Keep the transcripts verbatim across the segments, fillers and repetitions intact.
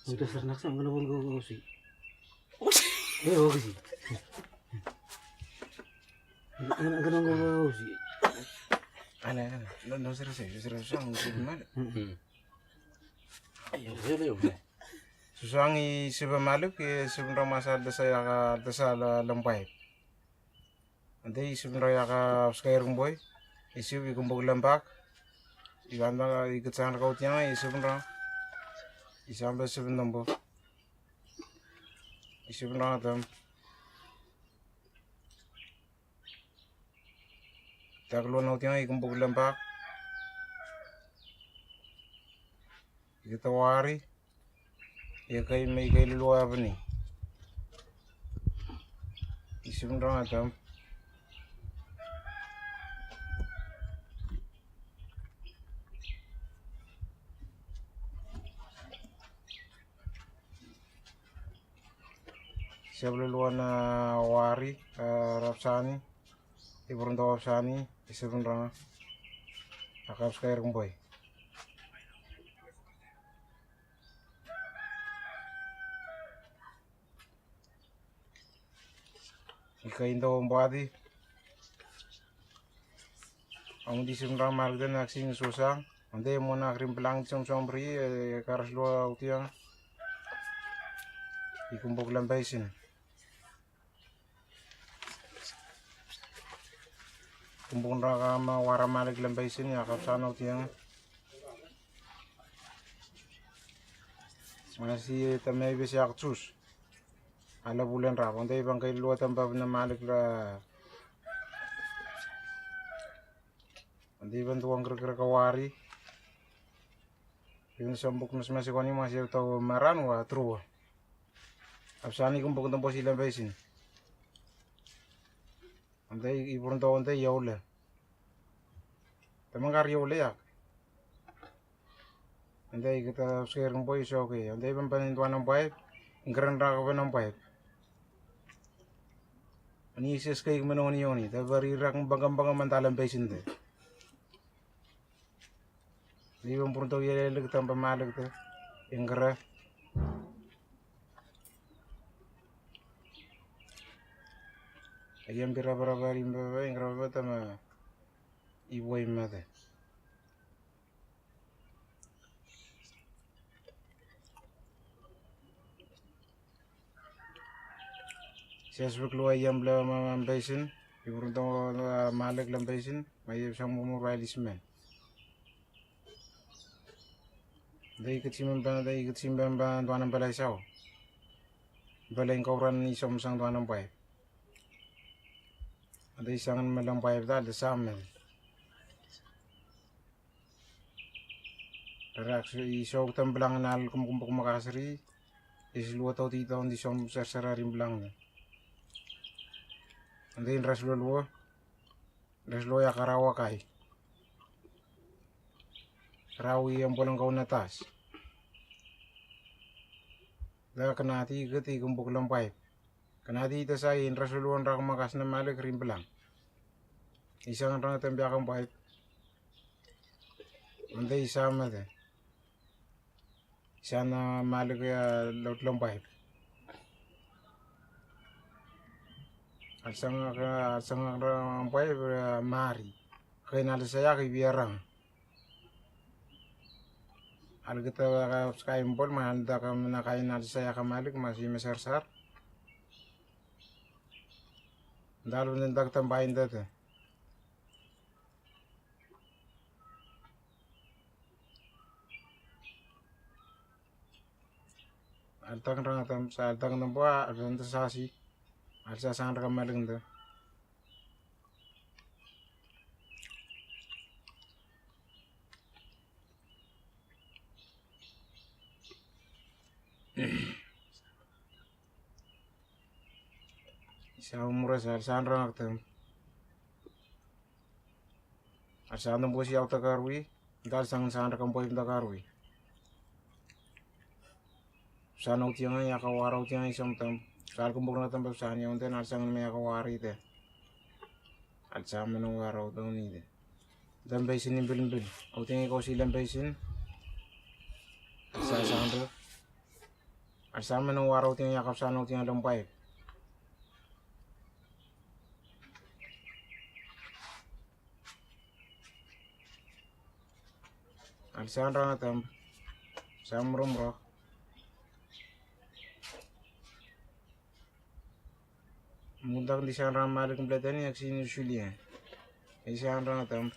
Udah serenak sama kena bongko usi. Eh, usi. Kena bongko usi. Ana, ana. No, no, sira se, sira se, sira se, sira se. Ayo, sira se. Susang i sebe maluk, i sebe nrong masa aldesa ya ka aldesa la lombaip. Ante i sebe nrong ya ka skair kumboi, i sebe i kumbok lembak, i kanta i ketsang raka utianga, i sebe nrong, i sambe sebe ntombo, i sebe nrong atam. Dak luan autianga i kumbok lembak. I kata wari. I kai me i kai lulua apani. I sebe nrong atam. Sebe lulua na wari, a, rapsani. I burunto rapsani, i sebe nrong. A kap skair kumboi. I kai nto bati. Ong di sebe nrong maluk te na ksing susang. Ong te mo na krim pelang di somsom ri, e, karas lua utiang. I kumbok lembaisin. Kumbok nrong ka ma wara maluk lembaisin ya kapsan autiang. Masi tame i besi ak jus. Ala bulen rap, ong te i bang kai lua tamba na maluk la. Ante i ban tuang krekre ka wari. Even sambuk mas mas ikoni mas i tau maran wa trua. Apsani kumbuk ntombo si lembaisin. Ante i burunto ante i aule. Tamang kari aule yak. Ante i kata apskai ring boi i soke. Ante i ban ban intuan ambaip. Ingkren rak ban ambaip. Ani i ses kai men oni oni. Tabar i rak bangam bangam anta lembaisin te. Ni bang burunto i alelek tamba malek te. Ingkren. Ayam bira bira bira imba bira ingkren bira tama. I boi mate. Sias bek lua ayam bela mama baisin. I burunto malek lembaisin. Ma i sang mumur bailis men. Dei i kit simbemba, dei i kit simbemba tuan namba lai sau. Bela ingkauran i som sang tuan namba ai. Dei i sang namba lambai ta de samen. Rak i sok tam belang nal kum kum kum kasri. Is lua tau ti tau di som sersera rim belang ne. Dei in ras lua lua. Ras loa ya ka rawa kai. Rawi yang bolong kau natas. Da kenati keti kumbuk lombaip. Kenati ita sai in ras luan rak makas na malik rim belang. Isang rang tembiak lombaip. Ante isam ate. Sana malik ya laut lombaip. Alsangak alsangak lombaip mari. Kain alsayak i biarang. Alkita ka skai bol ma alda ka mena kain alsayak malik masi mesarsar. Dal bentak tambain tete. Altang rang atam sa altang tempo a altang te sasi. Alsa sang raka maleng te. Sa umura sa alsa rang atam. Alsa atam bosi au takarwi. Dal sang sang raka boy takarwi. Sa nau tianga ya ka wara au tianga i som tam. Sa alkumbok na tam bab sa ni onten alsa ngan me ya ka wara ite. Alsa me no wara au tau ni ite. Dam baisin ni bilbil. Au tianga i kau si lam baisin. Alsa sang raka. Alsa me no wara oti, ia kapsa no oti ia long paip. Alsa rangatam. Sam romrok. Muntak di san rang malik bleten ia ksin usulia. Isan rangatam.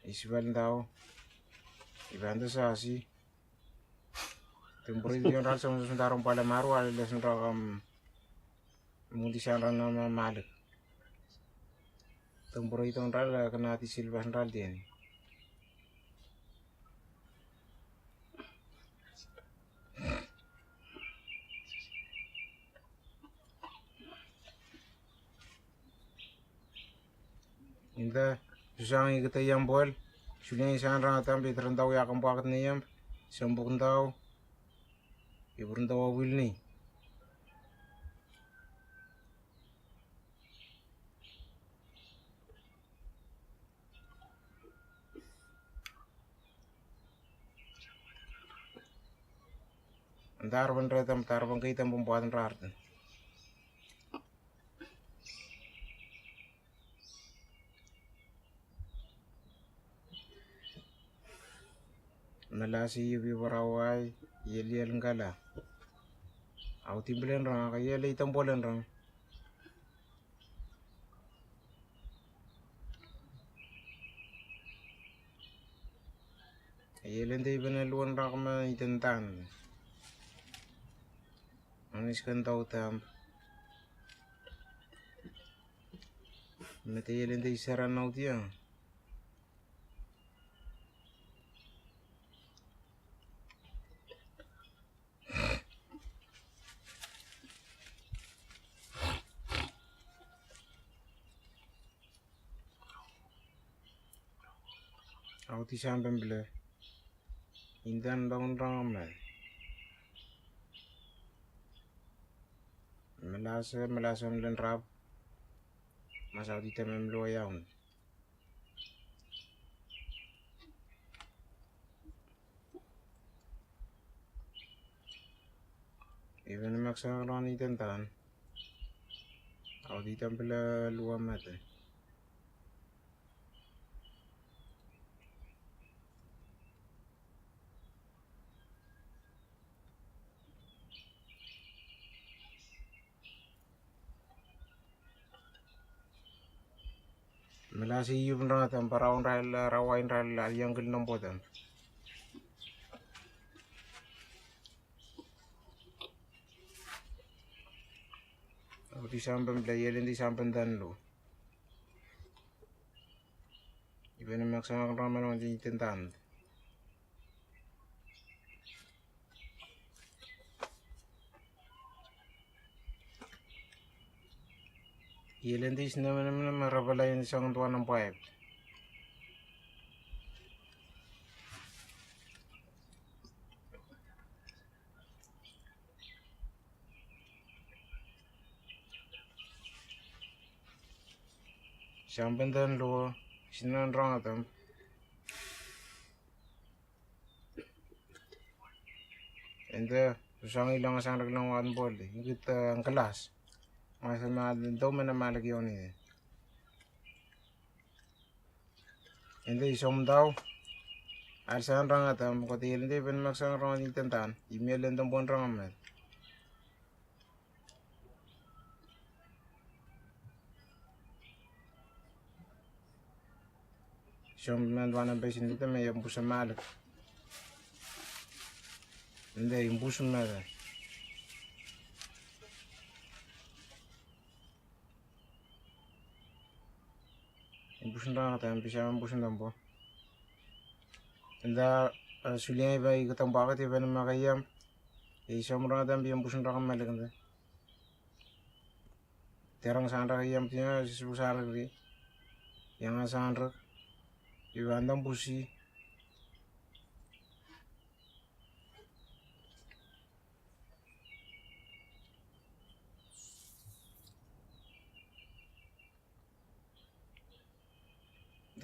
Isbal dau. Ibanda sasi. Temporary yon ral sama sundaro pale maru ale sundaro kam. Mundi san rang na malik. Temporary ton ral kana ti silva sundral tiani. Inda susang i kata iam boel. Suliang i san rang atam be trendau ia kam buakat ne iam. Sambuk ndau. Iburundau a wil ni. Ntar ban retam tar ban keitam ban buat nrarten. Nalasi ivi varawai ieliel ngala. Au timbelen rang aka iel itam bolen rang. Ielen te iben a luan rak ma iten tan. Anis kan tau tam. Mete ielen te isara nautia. Au ti samben bele. Indan daun rang me. Melase melase on len rap. Mas au ti temem lo yaun. Even mak sa ron iten tan. Au ti tempele lua mate. Melasi iup nrang atam barau nrael rawai nrael aliangkel nombo atam. Au ti samben bla ielen ti samben tan lo. Iben mak sa nrang man wan ti iten tan. Ielen ti snemenemnem rabalai en sang tuan paip. Samben tan lo sinan rang atam. Ente susang i long sang rek long wan bol i kit glas. Ngasana dau mena malek ioni. Ente i somdau. Al san rang atam kote iel ente i ben mak sang rang i tentan i miel ente bon rang amet. Som nan wana besin ite me ia busa malik. Nde i busa malik. I busa ndang ata bisa busa ndang bo. Nda suliang iba i kata baka ti bene maka iam. I som rang ata bia busa ndang malik nde. Terang sanrak iam tina sisbu sanrak ri. Ianga sanrak. Iwanda busi.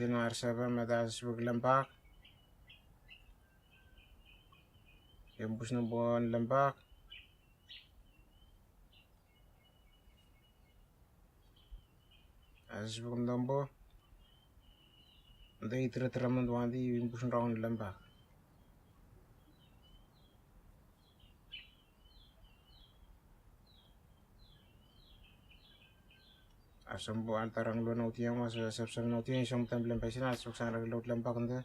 Tina arsaba mata sisbu kilambak. Imbus namba wan lembak. Asesbuk namba. Nda i tretremen wandi imbus nraon lembak. Asombo altarang lo nautiang mas sapsap nautiang isong tem lembak isin asok sang rek lo lembak nda.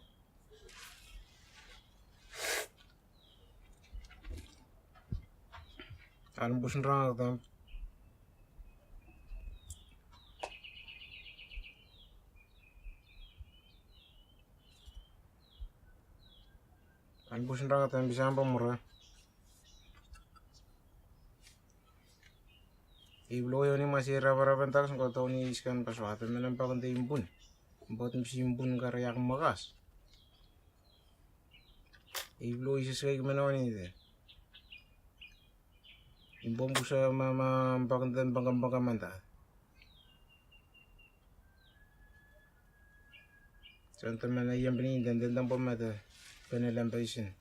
Albus nrang aktam. Albusin rang atan bisa ampa mura. Iblo yoni masi rabaraba ntakas ngko toni iskan paswata mena bakon te imbun. Bot misi imbun kara yak makas. Iblo isiskai mena wani te. Imbom busa mama bakon te bangam bangam manta. Santa mena yambini dende dambo mata pene lamba isin.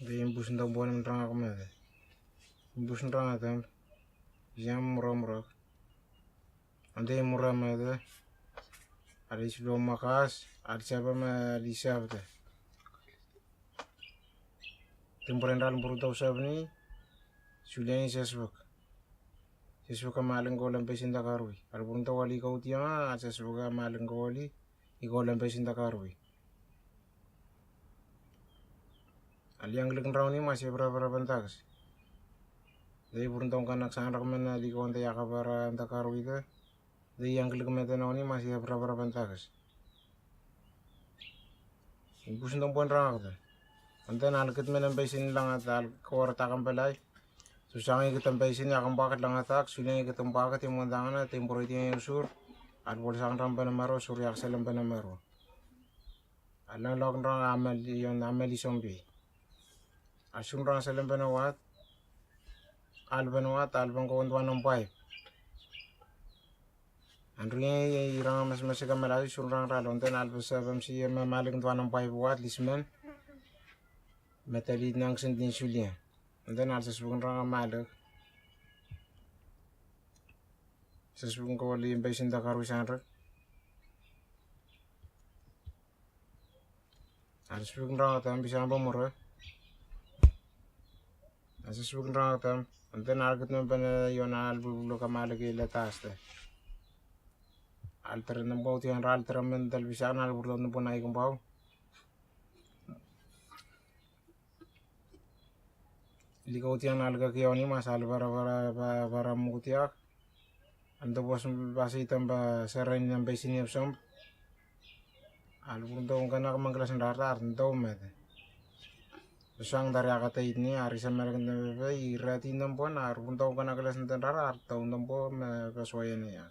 Be imbus ndambo nem dranga kmata. Imbus ndranga tam. Yam mura mura. Ante i mura mata. Adi siblo makas adi saba ma adi sabta. Timbre ndral mburutau sabni. Suliani sasbuk. Sasbuk a maling ko lambe sinda karui. Al burutau ali kau tianga sasbuk a maling ko ali. I ko lambe sinda karui. Al yanglik ndrauni masi brabra bantakas. Dai burutau kanak sangrak mena ali ko nda yakabara nda karui ta. Dai yanglik meta nauni masi brabra bantakas. Ibus nda buan rangakta. Anten alkit mena baisin langata al kowar takam belai. Susang ikit am baisin yakam bakat langatak suliang ikit am bakat imon tangana timbur iti usur. Al bol sang ram bena maro sur yak selem bena maro. Al lang lok nrang amel ion amel isombi. Al sun rang selem bena wat. Al bena wat al bang ko nduan am baip. Andri i ranga masmasika mala i surang ralo nten alba sabam si ema malik ntuan am baib wat lismen. Meta li nang sendin sulia nten al sasbuk ranga malik. Sasbuk ko li bai sinda karu sandra. Al sasbuk ranga tam bisa amba mura. Asasbuk nrang tam. Anten alkit me bene yon albulbul ka maliki le taste. Altere nambau tian ra altere men tal bisan albur tam nambau nai kumbau. Likau tian alka kiauni mas albara bara bara mukutiak. Ando bos basi tamba seren namba isini epsom. Al burundau kanak mangklas ndara ar ndau mete. Sang dari akata itni ari samerek ndembe i rati ndembo na ar burundau kanak klas ndara ar tau ndembo me paswaya ne ya.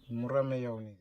Mura me yauni.